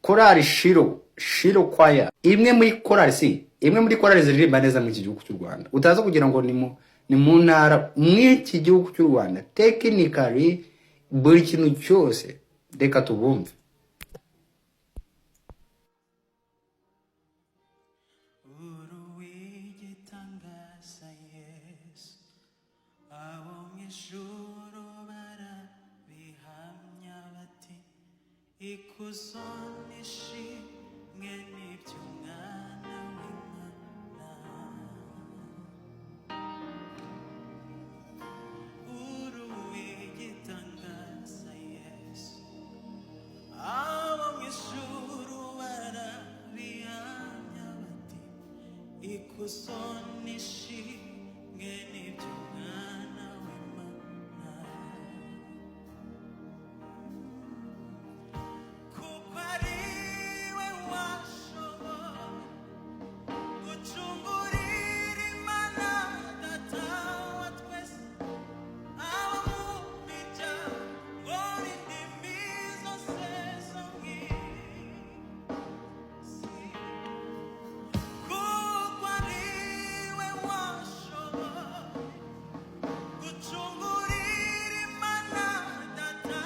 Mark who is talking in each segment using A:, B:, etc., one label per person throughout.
A: Korali Shiro, Shiro Choir, imwe muri korali, si imwe muri korali ziririmba neza muri iki gihugu cy'u Rwanda. Utaza kugira ngo ni mu ntara, mw'iki gihugu cy'u Rwanda, technically buri kintu cyose. Reka tubumve.
B: Uruw'igitangaza Yesu, abo mu ijuru barabihamya bati ikuzo n'ishimwe n'iby'umwana w'Imana. Uruw'igitangaza Yesu, abo mu ijuru barabihamya bati ikuzo n'ishimwe n'iby'umwana w'Imana, kuko ari we washoboye gucungurira Imana Data wa twese abo mu miryango n'indimi zose zo mu isi, kuko ari we washoboye gucungurira Imana Data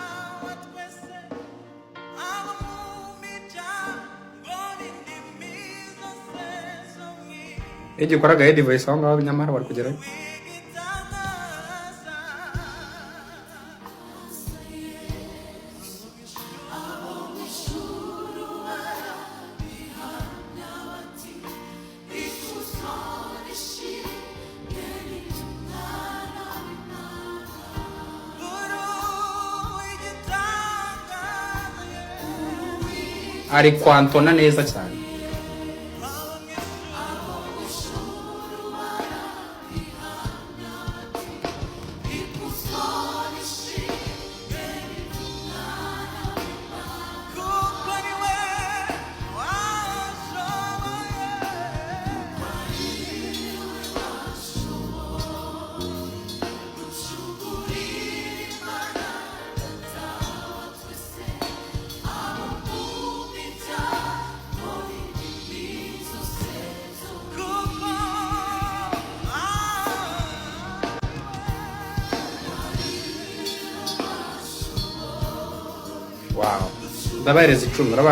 B: wa twese abo mu miryango n'indimi zose zo mu isi.
A: Iyo gikoraga head voice aho ngaho, nyamara bari kugerayo.
B: W'igitangaza. Uru igitangaza.
A: Ari kwantona neza cyane.
B: Abo mu ijuru kuko ari we washoboye. Kuko
A: Wow, ndabahereza 10, urabona.